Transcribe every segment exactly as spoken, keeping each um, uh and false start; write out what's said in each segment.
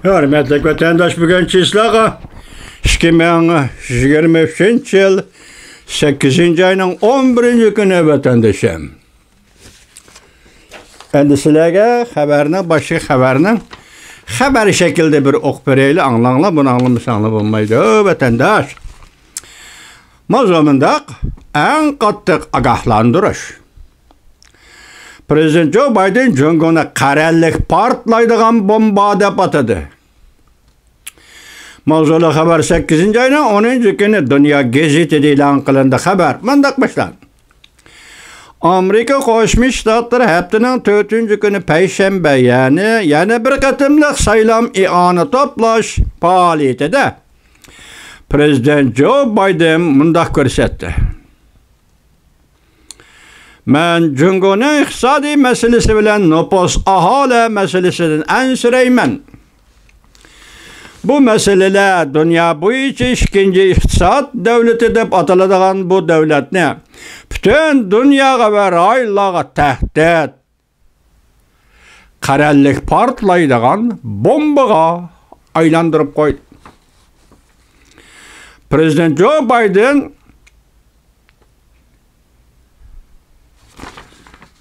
ھۆرمەتلىك ۋەتەنداش، بۈگۈن چىسلاغا ئىككى مىڭ يىگىرمە ئۈچىنچى يىل سەككىزىنچى ئاينىڭ ئون بىرىنچى كۈنى، ۋەتەندىشىم. ئەمدى سىلەرگە خەۋەرنىڭ، باشلىق خەۋەرنىڭ خەۋەر شەكلىدە بىر ئوقۇپ بېرەيلى، ئاڭلاڭلار، بۇنى ئاڭلىمىساڭلار بولمايدۇ، ۋەتەنداش. ماۋزۇ مۇنداق، ئەڭ قاتتىق ئاگاھلاندۇرۇش. پرېزىدېنت جو بايدېن جۇڭگونى قەرەللىك پارتلايدىغان بومبا دەپ ئاتىدى. ماۋزۇلۇق خەۋەر سەككىزىنچى ئاينىڭ ئونىنچى كۈنى دۇنيا گېزىتىدە ئېلان قىلىندى. خەۋەر مۇنداق باشلاندى. ئامېرىكا قوشما شتاتلىرى ھەپتىنىڭ تۆتىنچى كۈنى پەيشەنبە، يەنى يەنە بىر قېتىملىق سايلام ئىئانە توپلاش پائالىيىتىدە پرېزىدېنت جو بايدېن مۇنداق كۆرسەتتى. مەن جۇڭگونىڭ ئىقتىسادىي مەسىلىسى بىلەن نوپۇس، ئاھالە مەسىلىسىدىن ئەنسىرەيمەن. بۇ مەسىلىلەر دۇنيا بويىچە ئىككىنچى ئىقتىساد دۆلىتى دەپ ئاتىلىدىغان بۇ دۆلەتنى پۈتۈن دۇنياغا ۋە رايونلارغا تەھدىت، قەرەللىك پارتلايدىغان بومبىغا ئايلاندۇرۇپ قويدى. پرېزىدېنت جو بايدېن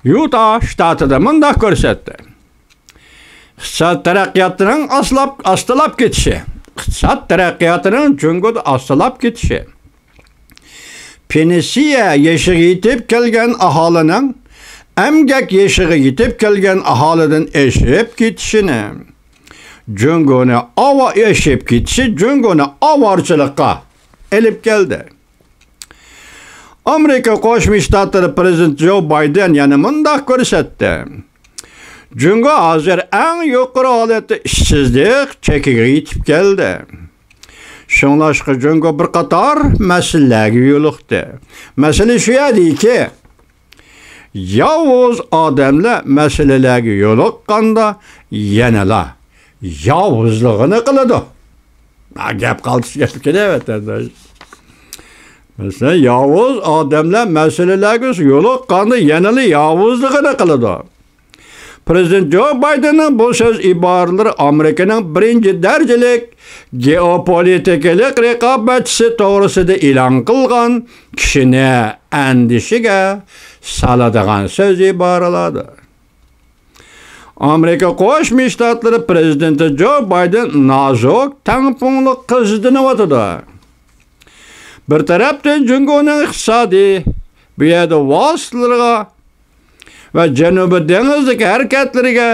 يۇتا شتاتىدا مۇنداق كۆرسەتتى. ئىقتىساد تەرەققىياتىنىڭ ئاسلاپ، ئاستىلاپ كېتىشى. ئىقتىساد تەرەققىياتىنىڭ جۇڭگودا ئاستىلاپ كېتىشى. پېنسىيە يېشىغا يېتىپ كەلگەن ئاھالىنىڭ ئەمگەك يېشىغا يېتىپ كەلگەن ئاھالىدىن ئېشىپ كېتىشىنى، جۇڭگونى ئاۋا-، ئېشىپ كېتىشى جۇڭگونى ئاۋارىچىلىققا ئېلىپ كەلدى. ئامېرىكا قوشما شتاتلىرى پرېزىدېنتى جو بايدېن يەنە مۇنداق كۆرسەتتى. جۇڭگو ھازىر ئەڭ يۇقىرى ھالەتتە ئىشسىزلىق چېكىگە يېتىپ كەلدى. شۇڭلاشقا جۇڭگو بىر قاتار مەسىلىلەرگە يولۇقتى. مەسىلە شۇ يەردىكى، ياۋۇز ئادەملەر مەسىلىلەرگە يولۇققاندا يەنىلا ياۋۇزلۇقىنى قىلىدۇ. ھا، گەپ قالتىس گەپكىدە، ۋەتەنداش. مەسىلەن، ياۋۇز ئادەملەر مەسىلىلەرگە يولۇققاندا يەنىلا ياۋۇزلۇقىنى قىلىدۇ. پرېزىدېنت جو بايدېننىڭ بۇ سۆز ئىبارىلىرى ئامېرىكىنىڭ بىرىنچى دەرىجىلىك گېئوپولىتىكىلىق رىقابەتچىسى توغرىسىدا ئېلان قىلغان كىشىنى ئەندىشىگە سالىدىغان سۆز ئىبارىلەردۇر. ئامېرىكا قوشما شتاتلىرى پرېزىدېنتى جو بايدېن نازۇك تەڭپۇڭلۇق قىزىتىنىۋاتىدۇ. بىر تەرەپتىن جۇڭگونىڭ ئىقتىسادىي، بۇ يەردە ۋاسىتىلىرىغا ۋە جەنۇبىي دېڭىزدىكى ھەرىكەتلىرىگە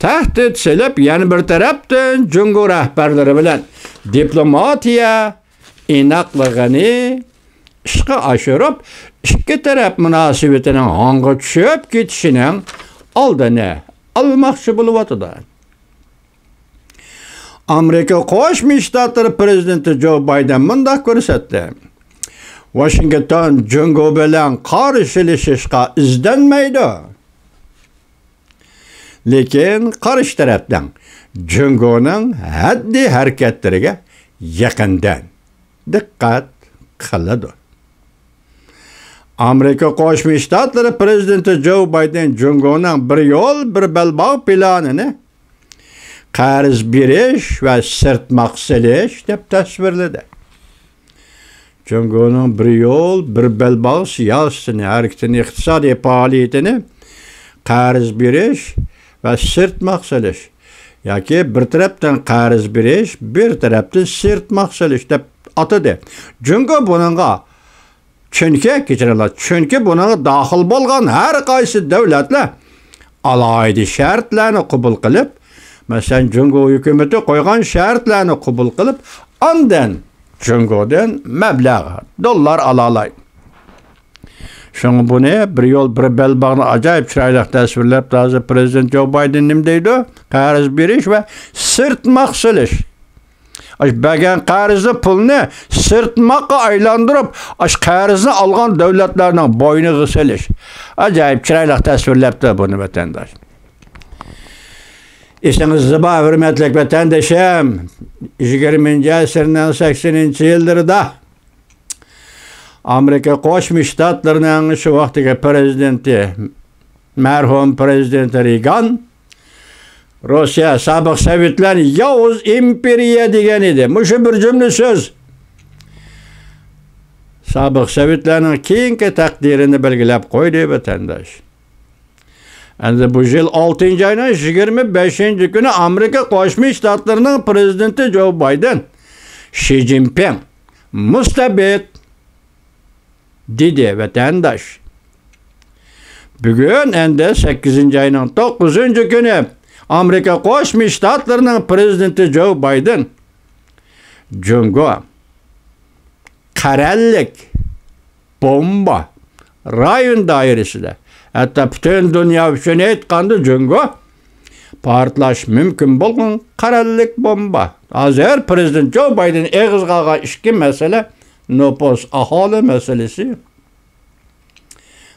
تەھدىت سېلىپ، يەنە بىر تەرەپتىن جۇڭگو رەھبەرلىرى بىلەن دىپلوماتىيە ئىناقلىقىنى ئىشقا ئاشۇرۇپ، ئىككى تەرەپ مۇناسىۋىتىنىڭ ھاڭغا چۈشۈپ كېتىشىنىڭ ئالدىنى ئالماقچى بولۇۋاتىدۇ. ئامېرىكا قوشما شتاتلىرى پرېزىدېنتى جو بايدېن مۇنداق كۆرسەتتى. ۋاشىنگتون جۇڭگو بىلەن قارشىلىشىشقا ئىزدەنمەيدۇ. لېكىن قارشى تەرەپنىڭ جۇڭگونىڭ ھەددىي ھەرىكەتلىرىگە يېقىندىن دىققەت قىلىدۇ. ئامېرىكا قوشما شتاتلىرى پرېزىدېنتى جو بايدېن جۇڭگونىڭ بىر يول، بىر بەلباغ پىلانىنى قەرز بېرىش ۋە سىرتماق سېلىش دەپ تەسۋىرلىدى. جۇڭگونىڭ بىر يول، بىر بەلباغ سىياسىتىنى، ھەرىكىتىنى، ئىقتىسادىي پائالىيىتىنى قەرز بېرىش ۋە سىرتماق سېلىش ياكى بىر تەرەپتىن قەرز بېرىش، بىر تەرەپتىن سىرتماق سېلىش دەپ ئاتىدى. جۇڭگو بۇنىڭغا، چۈنكى، كەچۈرۈڭلار، چۈنكى بۇنىڭغا داخىل بولغان ھەر قايسى دۆلەتلەر ئالاھىدە شەرتلەرنى قوبۇل قىلىپ، مەسىلەن، جۇڭگو ھۆكۈمىتى قويغان شەرتلەرنى قوبۇل قىلىپ، ئاندىن جۇڭگودىن مەبلەغ، دوللار ئالالايدۇ. شۇڭا بۇنى بىر يول، بىر بەلباغنى ئاجايىپ چىرايلىق تەسۋىرلەپتۇ. ھازىر پرېزىدېنت جو بايدېن نېمە دەيدۇ؟ قەرز بېرىش ۋە سىرتماق سېلىش. ئاش بەرگەن قەرزنى، پۇلنى سىرتماققا ئايلاندۇرۇپ، ئاش قەرزنى ئالغان دۆلەتلەرنىڭ بوينىغا سېلىش. ئاجايىپ چىرايلىق تەسۋىرلەپتۇ بۇنى ۋەتەنداش. ئېسىڭىزدە بار، ھۆرمەتلىك ۋەتەندىشىم، يىگىرمىنچى ئەسىرنىڭ سەكسىنىنچى يىللىرىدا ئامېرىكا قوشما شتاتلىرىنىڭ شۇ ۋاقتىكى پرېزىدېنتى، مەرھۇم پرېزىدېنت رېگان روسىيە سابىق سوۋېتلارنى ياۋۇز ئىمپېرىيە دېگەن ئىدى. مۇشۇ بىر جۈملە سۆز سابىق سوۋېتلارنىڭ كېيىنكى تەقدىرىنى بەلگىلەپ قويدى، ۋەتەنداش. ئەمدى بۇ يىل ئالتىنچى ئاينىڭ يىگىرمە بەشىنچى كۈنى ئامېرىكا قوشما شتاتلىرىنىڭ پرېزىدېنتى جو بايدېن شى جىنپىڭ مۇستەبىت دېدى، ۋەتەنداش. بۈگۈن ئەمدى سەككىزىنچى ئاينىڭ توققۇزىنچى كۈنى ئامېرىكا قوشما شتاتلىرىنىڭ پرېزىدېنتى جو بايدېن جۇڭگو قەرەللىك بومبا رايون دائىرىسىدە، ھەتتا پۈتۈن دۇنيا ئۈچۈن ئېيتقاندا جۇڭگو پارتلاش مۇمكىن بولغان قەرەللىك بومبا. ھازىر پرېزىدېنت جو بايدېن ئېغىزغا ئالغان ئىككى مەسىلە، نوپۇس ئاھالى مەسىلىسى،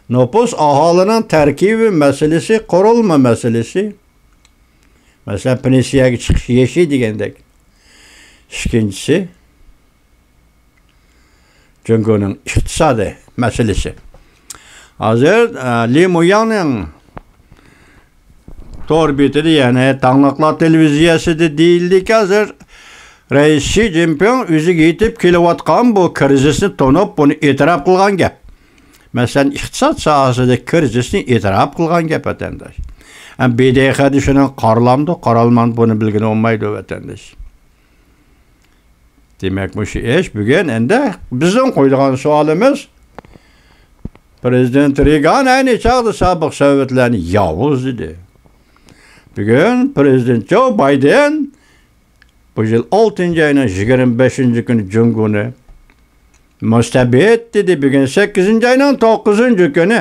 نوپۇس ئاھالىنىڭ تەركىبى مەسىلىسى، قۇرۇلما مەسىلىسى. مەسىلەن، پېنسىيەگە چىقىش يېشى دېگەندەك. ئىككىنچىسى، جۇڭگونىڭ ئىقتىسادىي مەسىلىسى. ھازىر، ئە، لى مۇياڭنىڭ تور بېتىدە، يەنى تاڭلىقلار تېلېۋىزىيەسىدە دېيىلدىكى، ھازىر رەئىس شى جىنپىڭ ئۆزىگە يېتىپ كېلىۋاتقان بۇ كىرىزىسنى تونۇپ، بۇنى ئېتىراپ قىلغان گەپ. مەسىلەن، ئىقتىساد ساھەسىدە كىرىزىسنى ئېتىراپ قىلغان گەپ، ۋەتەنداش. ئەم، ب د ق دە شۇنىڭ قارىلامدۇ، قارالمامدۇ، بۇنى بىلگىلى بولمايدۇ، ۋەتەنداش. دېمەك، مۇشۇ ئىش بۈگۈن ئەمدى بىزنىڭ قويىدىغان سوئالىمىز، پرېزىدېنت رېگان ئەينى چاغدا سابىق سوۋېتلارنى ياۋۇز دېدى. بۈگۈن پرېزىدېنت جو بايدېن بۇ يىل ئالتىنچى ئاينىڭ يىگىرمە بەشىنچى كۈنى جۇڭگونى مۇستەبىت دېدى. بۈگۈن سەككىزىنچى ئاينىڭ توققۇزىنچى كۈنى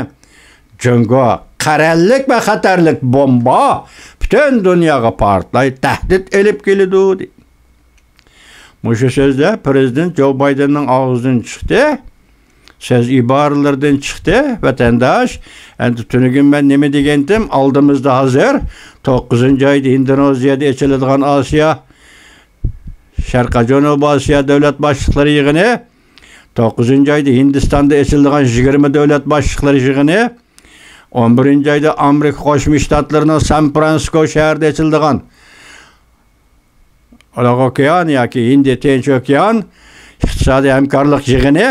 جۇڭگو قەرەللىك ۋە خەتەرلىك بومبا پۈتۈن دۇنياغا پارتلاي، تەھدىت ئېلىپ كېلىدۇ، دېدى. مۇشۇ سۆزلەر پرېزىدېنت جو بايدېننىڭ ئاغزىدىن چىقتى. سۆز ئىبارىلىرىدىن چىقتى، ۋەتەنداش. ئەمدى تۈنۈگۈن مەن نېمە دېگەنتىم؟ ئالدىمىزدا ھازىر توققۇزىنچى ئايدا ئىندونېزىيەدە ئېچىلىدىغان ئاسىيا، شەرقىي جەنۇبىي ئاسىيا دۆلەت باشلىقلىرى يىغىنى، توققۇزىنچى ئايدا ھىندىستاندا ئېچىلىدىغان يىگىرمە دۆلەت باشلىقلىرى يىغىنى، ئون بىرىنچى ئايدا ئامېرىكا قوشما شتاتلىرىنىڭ سان فرانسىسكو شەھىرىدە ئېچىلىدىغان ئارالىق ئوكيان ياكى ھىندى تىنچ ئوكيان ئىقتىسادىي ھەمكارلىق يىغىنى،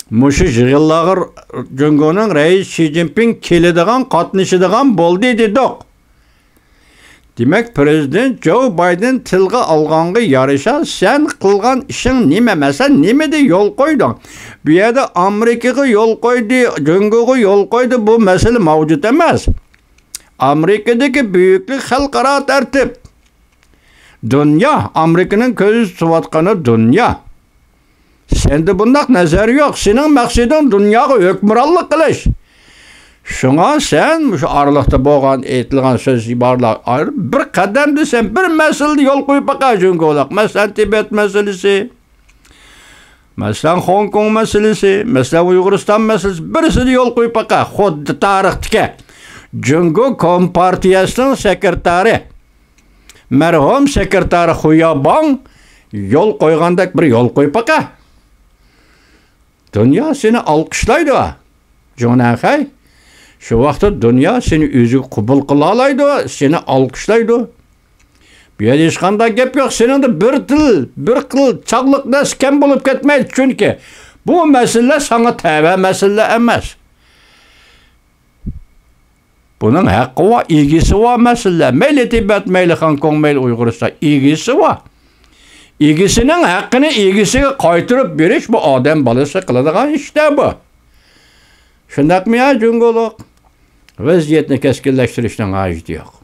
مۇشۇ يىغىنلارغا جۇڭگونىڭ رەئىسى شى جىنپىڭ كېلىدىغان، قاتنىشىدىغان بولدى دېدۇق. دېمەك، پرېزىدېنت جو بايدېن تىلغا ئالغانغا يارىشا، سەن قىلغان ئىشىڭ نېمە؟ مەسىلەن، نېمىدە يول قويدۇڭ؟ بۇ يەردە ئامېرىكىغا يول قويدى، جۇڭگوغا يول قويدى، بۇ مەسىلە مەۋجۇت ئەمەس. ئامېرىكىدىكى بۈيۈكلۈك خەلقئارا تەرتىپ. دۇنيا، ئامېرىكىنىڭ كۆزى تۇتۇۋاتقىنى دۇنيا. سەندە بۇنداق نەزەر يوق. سېنىڭ مەقسىتىڭ دۇنياغا ھۆكۈمرانلىق قىلىش. شۇڭا سەن مۇشۇ ئارىلىقتا بولغان، ئېيتىلغان سۆز ئىبارىلەر، بىر قەدەمدە سەن بىر مەسىلىدە يول قويۇپ باقە جۇڭگولۇق. مەسىلەن، تىبەت مەسىلىسى. مەسىلەن، خوڭكوڭ مەسىلىسى، مەسىلەن، ئۇيغۇرىستان مەسىلىسى، بىرسىدە يول قويۇپ باقە. خۇددى تارىختىكى جۇڭگو كومپارتىيەسىنىڭ سېكرېتارى، مەرھۇم سېكرېتارى خۇياباڭ يول قويغاندەك بىر يول قويۇپ باقە. دۇنيا سېنى ئالقىشلايدۇ، جۇڭنەنخەي. شۇ ۋاقىتتا دۇنيا سېنى ئۆزىگە قوبۇل قىلالايدۇ، سېنى ئالقىشلايدۇ. بۇ يەردە ھېچقانداق گەپ يوق. سېنىڭدە بىر تىل، بىر خىل چاغلىق نەرسە كەم بولۇپ كەتمەيدۇ، چۈنكى بۇ مەسىلىلەر ساڭا تەۋە مەسىلىلەر ئەمەس. بۇنىڭ ھەققى بار، ئىگىسى بار مەسىلىلەر. مەيلى تىبەت، مەيلى خوڭكوڭ، مەيلى ئۇيغۇرىستان، ئىگىسى بار. ئىگىسىنىڭ ھەققىنى ئىگىسىگە قايتۇرۇپ بېرىش، بۇ ئادەم بالىسى قىلىدىغان ئىشتا بۇ. شۇنداقمۇ يا جۇڭگولۇق؟ ۋەزىيەتنى كەسكىنلەشتۈرۈشنىڭ ھاجىتى يوق.